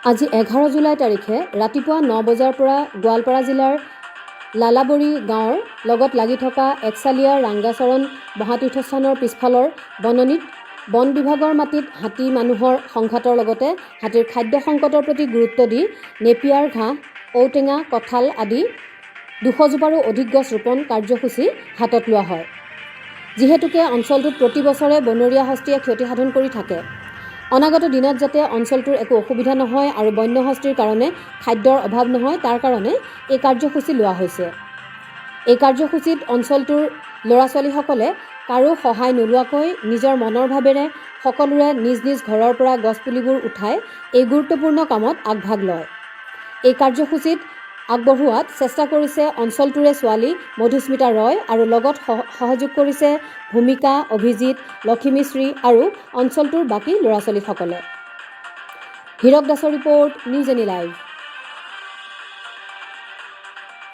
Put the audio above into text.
আজি 11 জুলাই তাৰিখে ৰাতিপুৱা 9 বজাৰ পৰা গোৱালপাৰা জিলাৰ লালাবৰী গাঁৱৰ লগত লাগি থকা একচালীয়া ৰাংগাচৰণ মহাতীৰ্থস্থানৰ পিছফালৰ বননিত বন বিভাগৰ মাটিত হাতী মানুহৰ সংঘাতৰ লগতে হাতীৰ খাদ্য সংকটৰ প্ৰতি গুৰুত্ব দি নেপিয়াৰ ঘাঁহ, ঔটেঙা, কঁঠাল আদি 200 জোপাৰো অধিক গছ ৰোপণ কাৰ্যসূচী হাতত লোৱা হয়। যিহেতুকে অঞ্চলটোত প্ৰতি বছৰে বনৰীয়া হস্তীয়ে ক্ষতিসাধন কৰি থাকে, অনাগত দিনত যাতে অঞ্চলটোৰ একো অসুবিধা নহয় আৰু বন্যহস্তীৰ কাৰণে খাদ্যৰ অভাৱ নহয়, তাৰ কাৰণে এই কাৰ্যসূচী লোৱা হৈছে। এই কাৰ্যসূচীত অঞ্চলটোৰ ল'ৰা ছোৱালীসকলে কাৰো সহায় নোলোৱাকৈ নিজৰ মনৰ ভাৱেৰে সকলোৰে নিজ নিজ ঘৰৰ পৰা গছপুলিবোৰ উঠাই এই গুৰুত্বপূৰ্ণ কামত আগভাগ লয়। এই কাৰ্যসূচীত আগবঢ়োৱাত চেষ্টা কৰিছে অঞ্চলটোৰে ছোৱালী মধুস্মিতা ৰয় আৰু লগত সহযোগ কৰিছে ভূমিকা, অভিজিত, লখিমীশ্ৰী আৰু অঞ্চলটোৰ বাকী ল'ৰা ছোৱালীসকলে। হীৰক দাসৰ ৰিপৰ্ট, নিউজ এনি লাইভ।